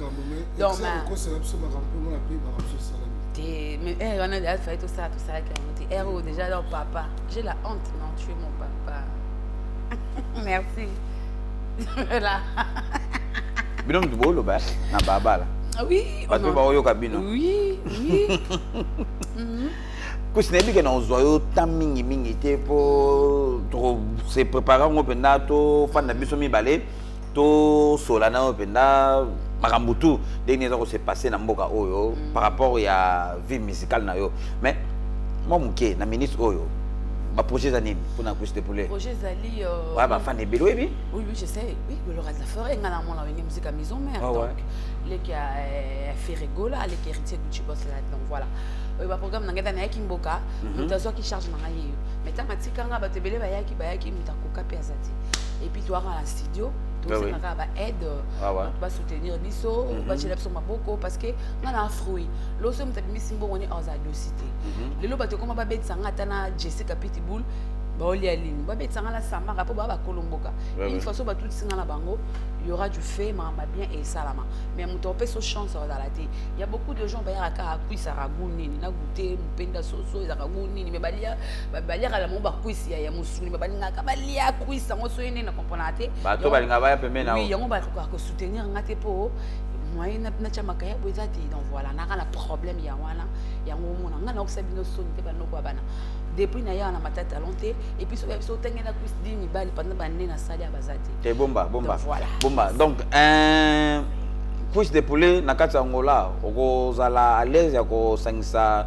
Donc okosela biso makambo mpe mona mpe makambo so esalami. Te, mais eh, wana déjà fallait tosala, tosalaki yango te. Ere oyo déjà, donc papa, j'ai la honte. Non, tu es mon papa, merci. Voilà. Bino mutu booloba na babala. Ah oui. Bato mpe baoyoka bino. Oui. Kusi nayebi ke na ozwa yo temps mingimingi te mpo se prépare yango mpenza, tofanda biso mibale, tosola na yo mpenza makambo tu ndenge nini eza kose passe na mboka oyo par rapport ya vie musicale na yo. Mais mwa moke na ministre oyo, baprojet eza nini mpona Cuisse de Poulet? Projet ezali Oya bafan ebele, oyebi. Oui, je sais. Oui, le roi de la forêt, nga na mona wenge musique à maison mère. Ah ouais. Donc, leki ya Ferregola, leki héritier Gucci Boss là. Donc voilà. Oyo ba programme na ngai, nayaki mboka, moto azwaki charge na ngai yeyo. Mais ntango atikanga, bato ebele bayaki, bayaki, moto akoka mpe aza te. Et puis toyaka na studio, tosengaka kaka ba-aide, bato basoutenir biso, batiela biso maboko, parce que nga na fruit loso, moto abimisi mbongo ni aza dosi te. Lelo bato ekoma babetisa nga ata na Jessica Pitbull, baolia lini, babetisa nga na Samara mpo baa bakolo mboka. Une fois so batutisi nga na bango, y aura du fait, makambo bien esalama. Mais moto apesa chance azala te. Y a beaucoup de gens bayaka kaka akwisaka gu nini na goûte mopenda soso ezalaka gu nini, mais balia, baliaka na bango bakwisi ya mosuni, mais balingaka balia kwisi yango so ye nini na comprendre te. Bato balingaka baya pembeni na Oui. yo. Yango bakokaka kosoutenir nga te mpo moyen natya makayabo eza te. Donc voilà, naka na problème ya wana. Yango omona nga naokisa bino soni te, banoko ya bana. Depuis nayaka na matata talon te. Et puis soki biso otenge na kwisi di mibali pendant bane nasali ya baza te. Te, bomba, bomba. Donc, voilà. Bomba. Donc un Cuisse de Poulet na kati ya Angola, okozala à l'aise ya kosangisa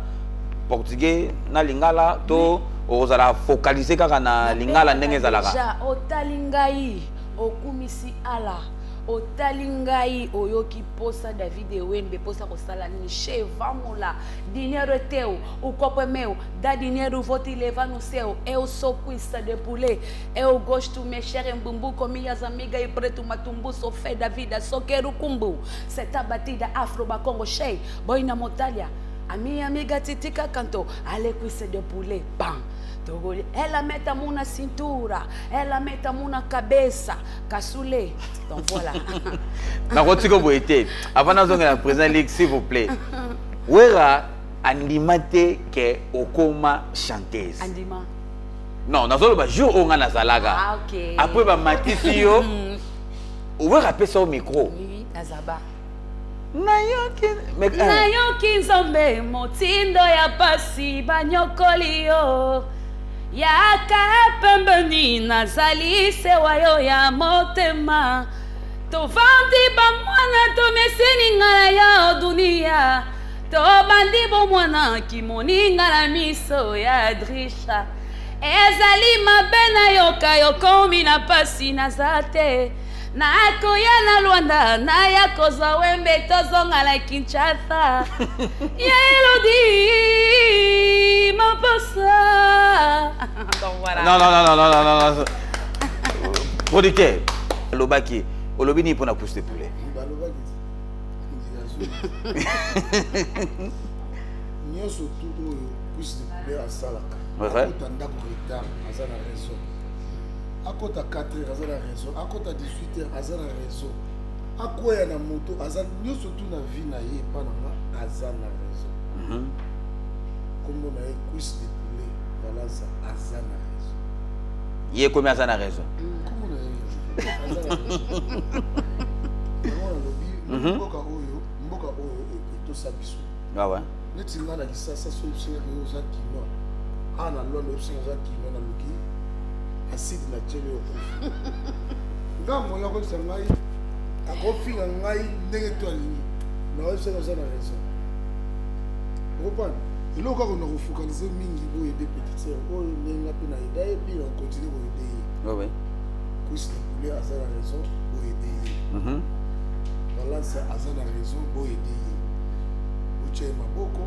portugais na lingala to okozala focalise kaka na lingala ndenge ezalaka? Déjà otali ngai, okumisi ala, otali ngai, oyoki posa David Ewembe, posa kosala nini? Che, vamos lá, dinheiro é teu, o copo é meu, dá dinheiro, vou te levar no céu. Eu sou cuissa de poulet, eu gosto mexer em bumbu com minhas amigas e preto matumbu, sou fé da vida, só quero cumbu. Cê tá batida afro bakongo chei boy na motalia. A minha amiga Titica cantou, ale cuisse de poulet, bam. Togoli. Ela mete a mão na cintura, ela mete a mão na cabeça, cassoulet. Donc voilà. Nakotika boye te avant nazongela président ligue, s'il vous plaît. Wera andima te ke okoma chanteuse? Andima. Non, nazoloba jour oyo nga nazalaka. Ah, ok. Après bamatisi yo, Wera apesa yo micro. Oui, Azaba. Nayoki mais Nayoki nzambe motindo ya pasi banyokoli yo, yaka pembeni, nazali sewa yo ya motema. Tovandi bamwana, tomeseni nga na yo dunia, tobandi bomwana kimoninga na miso ya drisha. Ezali mabe nayoka yokomi na pasi, naza te, nakoya na Lwanda, naya kozwa wembe, tozonga na Kinshasa ya Elodi maposa. Donc voilà. Non, non, non, non, non, non, non, producteur alobaki, olobi nini mpona Cuisse de Poulet? Balobaki nyonso tu oyo Cuisse de Poulet asalaka. Akota ndako retard, aza na raison. Akota 4 heures, aza na raison. Akota 18 heures, aza na raison. Akwea na moto, aza nyonso tu na vie na ye. Epa na nga, aza na raison. Kombo na ye Cuisse de Poulet Balansa, aza na raison. Ye komi aza na raison. Kombo na ye aza na raison. Yango nalobi, mboka oyo, mboka oyo etosa biso. Neti nga na Kisasa, so oyebisingaka yo oza kinois, awa na Lwanda oyebisinga oza kinois, naluki acide na tieli oyo okufi. Nga moyo akoyebisa ngai, akofinga ngai ndenge to alingi, naoyebisaka oza na raison. Okoprendre eloko kaka na kofocaliser mingi boye de petite sœur oyo, ndenge nga mpe na eda ye, mpe na kocontinue koyede ye. Cuisse de Poulet aza na raison, boyede ye. Balance aza na raison, boyede ye, botya ye maboko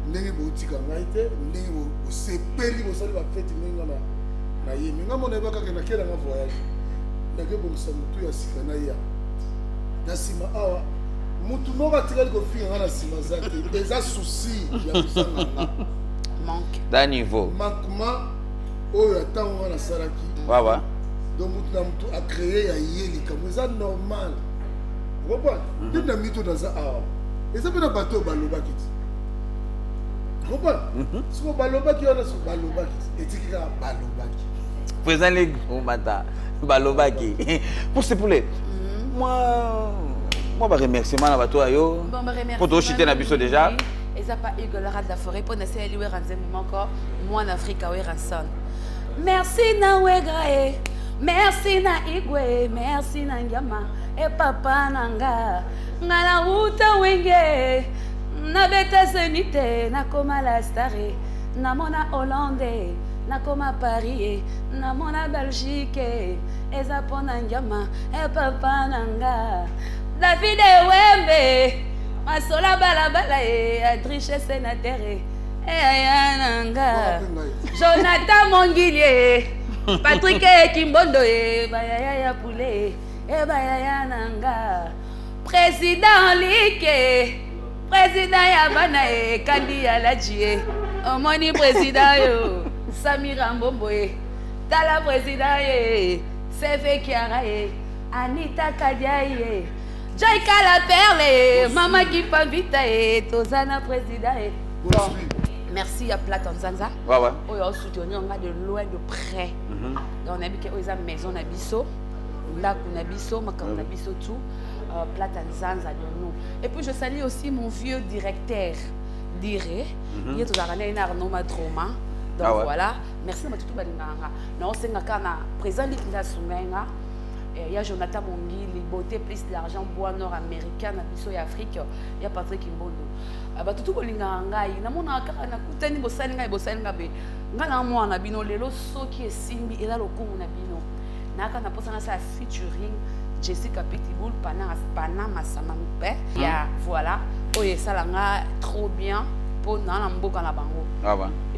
ndenge botika ngai te, ndenge bosepeli, bosali bafeti ndenge nga na ye. Me nga mona yeba kaka nakelanga voyage. Nakebongisa motu ya sika na ya na nsima awa. Mutu moko atikali kofinga nga na nsima aza te. Eza souci ya kozanga nga. Manque. D'un niveau. Manquement oyo ya ntango nga nasalaki. Wawa. Donc mutu na mutu acréé ya ye likambo eza normal. Comprendre? Nde na mito naza awa. Eza mpe na bato oyo balobaki ti. Comprendre? Siko balobaki wana, siko balobaki ti. Etiki kaka balobaki. Président Ligue Omata balobaki. Pour ce poulet. Moi ba remerciement na bato ayo. Bon, bah, remerciement. Po toshite na biso déjà. Eza pa Hugo le rat de la forêt mpo nasaleli Wera nzembo moko, mwana Afrika Werrason. Merci na Wera e, merci na Igwe, merci na Ngiama e papa na nga. Nga na wuta Wenge, nabeta seni te, nakoma la star e, namona Hollande, nakoma Paris e, namona Belgique e, eza mpo na Ngiama e papa na nga. David Ewembe masola balabala e, adriche sénateur e, aya na nga. Jonathan Mongilie, Patrick Kimbondo e, bayaya ya poulet e, bayaya na nga. Président Like, président ya bana e, kandi ya laji e, omoni président yo Samira Mbombo e, tala président ye Seve Kiara e, Anita Kadia ye, Joy Kala Perle, mama Kipambita e, toza na président e. Bon, merci à Platon Nzanza. Oyo osoutenir nga de loin, de près. Donc nayebi ke oyo eza maison na biso, ndako na biso, makambo na biso tout. Plata Nzanza de nous. Et puis je salue aussi mon vieux directeur Dire. Ye tozalaka na ye na Arnaud Madroma. Donc voilà, merci na bato tu balingaka nga. Naosenga kaka na président Liki nde asunga ye nga. Ya Jonathan Mongili, beauté plus l'argent, bois nord américain na biso ya Afrique, ya Patrick Mbondo. Bato tu bolingaka ngai, namonaka kaka nakutani bosali ngai, bosali ngai be. Ngai na mwana na bino lelo soki esimbi eza lokumu na bino. Nayaka na mposa nasala featuring Jessica Pitbull Panama Samampe. Ya voilà, oyo esala nga trop bien mpo na na mboka na bango.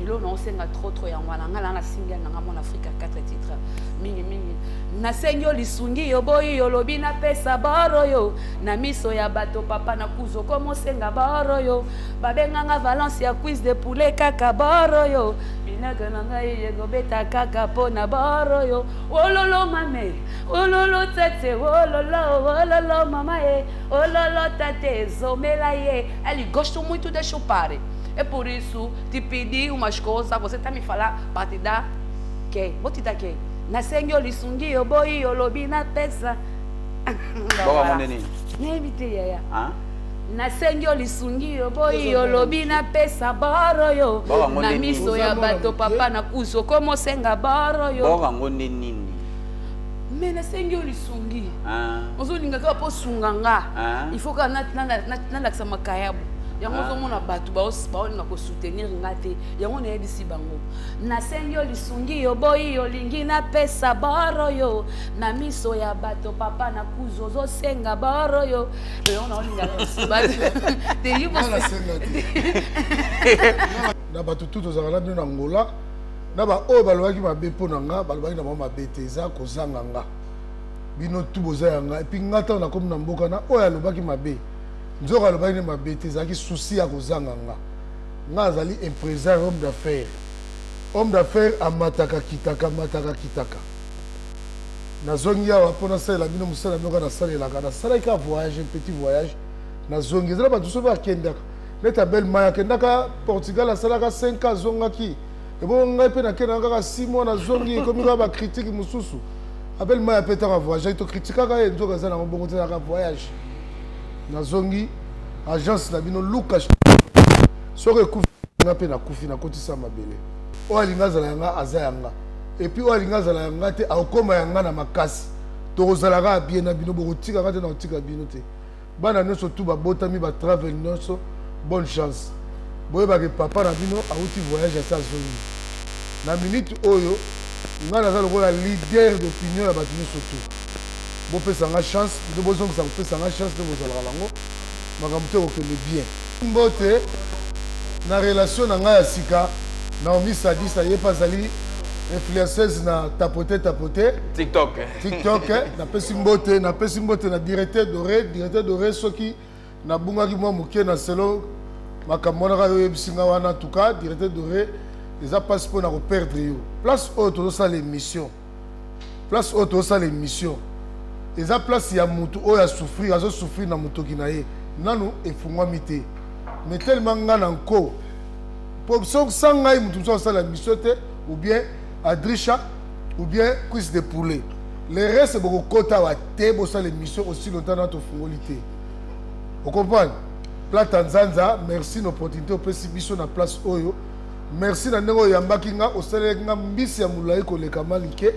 Elo na osenga trop trop yango wana. Ngai na na single na nga mwana Afrika 4 titres mingi mingi. Nasengi yo lisungi, yo boyi, yo lobi napesa boro yo na miso ya bato, papa na kuzo komosenga boro yo, babenganga Valence ya cuisse de poulet kaka boro yo, binaka na ngai ekobeta kaka mpo na boro yo. Ololo mame, ololo tate, ololo ololo mama e, ololo tate, zomela ye. Ele gosta muito de chupar, é por isso te pedi umas coisas, você tá me falar para te dar que vou te dar que nasengi yo lisungi, yo boyi, yo lobi napesa. Boka monde nini? Nayebi te yaya. Hein? Nasengi yo lisungi, yo boyi, yo lobi napesa boro yo Boka ngo na nde miso nini? ya Oza mwana bato moke. Papa na kuzo komosenga boro yo. Boka ngo nde nini? Me nasengi yo lisungi, Hein? ozolinga kaka mpo osunga nga. Ah. Il faut kaka nalakisa makayabo yango. Ah. Ozomona bato baolinga kosoutenir nga te, yango nayebisi bango. Nasengi yo lisungi, yo boyi, olingi napesa boro yo na miso ya bato, papa na kuzu ozosenga boro yo. Yango naolinga te. Nga nasenga te na bato tu tozalaka na bino na Ngola na baoyo balobaki mabe mpo na nga, balobaki na bango mabe te, eza kozanga nga. Bino tu boza ya nga. Et puis nga ntango nakomi na mboka na oyo alobaki mabe, nzoka alobaki nde mabe te, ezalaki souci ya kozanga nga. Nga azali impresaire, homme d'affaires. Homme d'affaires amataka kitaka, amataka kitaka. Nazongi awa mpo nasalela bino mosala bino. Kaka nasalelaka, nasalaki kaka voyage, un petit voyage, nazongi. Ezala bato soki bakendaka neti Abel Mai akendaka Portugal, asalaka 5 ans, azongaki. Ebongo ngai mpe nakendaka kaka 6 mois, nazongi, ekomi kaka bacritique mosusu. Abel Mai ape ntango avoyage, tokritikaka ye, nzoka eza nango bongo te, ezalaka voyage. Nazongi agence na bino Luka. Soki ekufi nga mpe nakufi, nakotisa mabele. Oyo alingi azala yanga aza yanga, et puis oyo alingi azala yanga te akokóma yanga na makasi. Tokozala kaka bien na bino, bokotikaka te na kotika bino te. Bana nyonso tu babotami batravel nyonso, bonne chance. Boyebake papa na bino awuti voyage, asi azongi. Na minute oyo ngai naza lokola leader d'opinion ya bato nyonso tu. Bopesa nga chance nde bozongisa kopesa nga chance nde bozalaka nango, makambo te ekokende bien. Mbote na relation na ngai ya sika, Naomi Sadisa, ye mpe azali Influenceuse na tapote tapote. TikTok. TikTok, napesi mbote, napesi mbote na directeur doré, directeur doré soki nabungaki mwa moke na selo makambo wana kaka yo oyebisi nga wana. En tout cas, directeur doré, eza mpasi mpo na koperdre yo. Place oyo tozosala émission, place oyo tozosala émission eza place ya mutu oyo asouffrir, azosouffrir na motoki na ye, nanu efungwami te. Mais tellement nga na nko po so sans ngai mutu mosusu asala émission te, ou bien Adrisha ou bien cuisse de poulet, le reste bokokota awa te. Bosala émission aussi longtemps na tofungoli te, ocomprendre? Plata Nzanza, merci na opportunité opesi biso na place oyo. Merci na ndenge oyambaki nga, osalelaki nga mbisi ya molai koleka malike.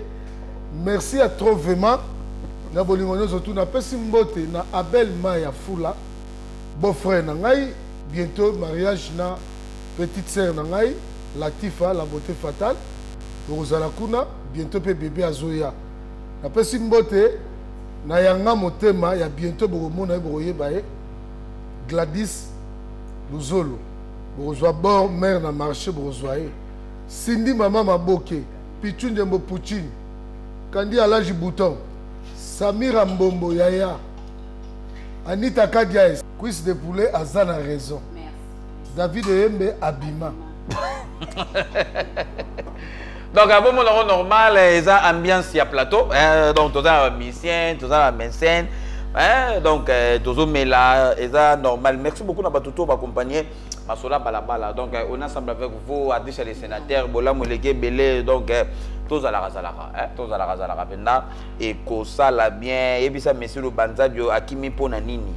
Merci ya trop vraiment na bolingo nyonso tu. Napesi mbote na Abel Maya Fula, beau frère na ngai, bientôt mariage na petite sœur na ngai Latifa la beauté fatale, okozala kuna bientôt mpe bébé azoya. Napesi mbote na yanga motema ya bientôt bokomona ye, bokoyeba ye, Gladys Luzolo, bokozwa bord mare na marché, bokozwa ye. Cindy mama maboke, Pichu Ndembo, Puccini Kandi, Alaji Bouton, Samira Mbombo, yaya Anita Kadiaes, cuisse de poulet aza na raison. Merci. David Eyembe abima. Donc abomona yango normal, eza ambiance ya plateau, donc toza na bamusicien, toza na mécène, donc tozomela, eza normal. Merci beaucoup na bato to baaccompagner masola balabala. Donc on est ensemble avec vous, Adisha les sénateurs, bolamu eleki ebele. Donc tozalaka zalaka, tozalaka zalaka mpenza, ekosala bien. Yebisa monsieur Lubanzadio akimi mpo na nini.